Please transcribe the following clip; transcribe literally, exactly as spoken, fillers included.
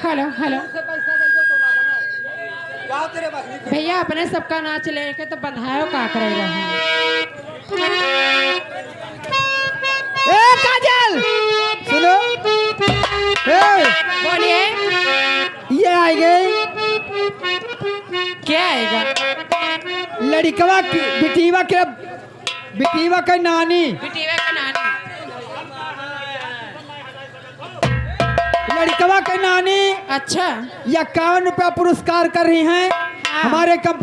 हेलो, हेलो। भैया, अपने सबका नाच लेके तो बंधायो का करेगा? ए, काजल, सुनो। ए, बोलिए। ये आइ गई। क्या आएगा? लड़िकवा की, बिटिवा के, बिटिवा के नानी। बिटिवा के नानी। लड़िकवा के नानी। अच्छा। इक्यावन रुपया पुरस्कार कर रही हैं। हाँ। हमारे कंपनी